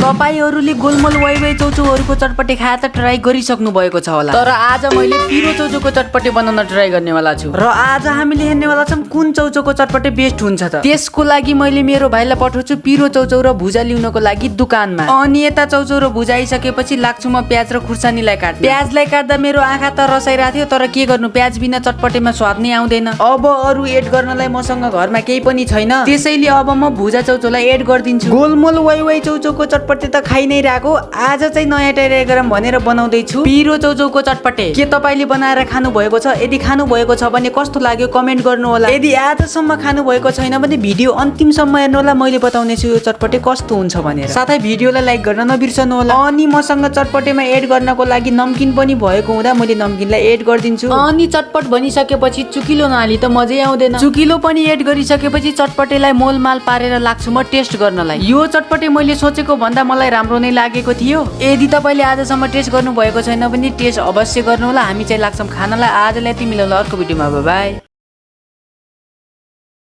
तपाईहरुले गोलमोल why why चौचौहरुको चटपटे खाए त ट्राई गरिसक्नु भएको छ होला, तर आज मैले पिरो चौचौको चटपटे बनाउन ट्राई गर्नेवाला छु। र आज हामीले हेर्नेवाला छौं कुन चौचौको चटपटे बेस्ट हुन्छ त। त्यसको लागि मैले मेरो भाइलाई पठाउँछु पिरो चौचौ र भुजा ल्याउनको लागि दुकानमा। अनि यता चौचौ र भुजा आइसकेपछि लाग्छु म प्याज र खुर्सानीलाई काट्न। प्याजलाई काट्दा मेरो आँखा त रसाइरा थियो, तर के गर्नु प्याज बिना चटपटेमा स्वाद नै आउँदैन। अब अरु एड गर्नलाई मसँग घरमा केही पनि छैन, त्यसैले अब म भुजा चौचौलाई एड गर्दिन्छु। गोलमोल वाइ वाइ चौचौको चटपटे त खाइ नै राको, आज चाहिँ नयाँ ट्राई गरौँ भनेर बनाउँदै छु पिरो चौचौको चटपटे। के तपाईले बनाएर खानु भएको छ? यदि खानु भएको छ भने कस्तो लाग्यो कमेन्ट गर्नु होला। यदि आजसम्म खानु भएको छैन भने भिडियो अन्तिमसम्म हेर्नु होला, मैले बताउने छु यो चटपटे कस्तो हुन्छ भनेर। साथै भिडियोलाई लाइक गर्न नबिर्सनु होला। अनि मसँग चटपटेमा एड गर्नको लागि नमकिन पनि भएको हुँदा मैले नमकिनलाई एड गर्दिन्छु। अनि चटपट बनिसकेपछि चुकिलो नहाली त मजै आउँदैन। चुकिलो पनि एड गरिसकेपछि चटपटेलाई मोलमाल पारेर लाग्छु म टेस्ट गर्नलाई। यो चटपटे मैले सोचेको भन्दा मलाई राम्रो नै लागेको थियो। यदि तपाईले आजसम्म टेस्ट गर्नु भएको छैन भने टेस्ट अवश्य गर्नु होला। हामी चाहिँ लाग्छौं खानालाई। आजलाई यति मिलाउला, अर्को भिडियोमा बाइ बाइ।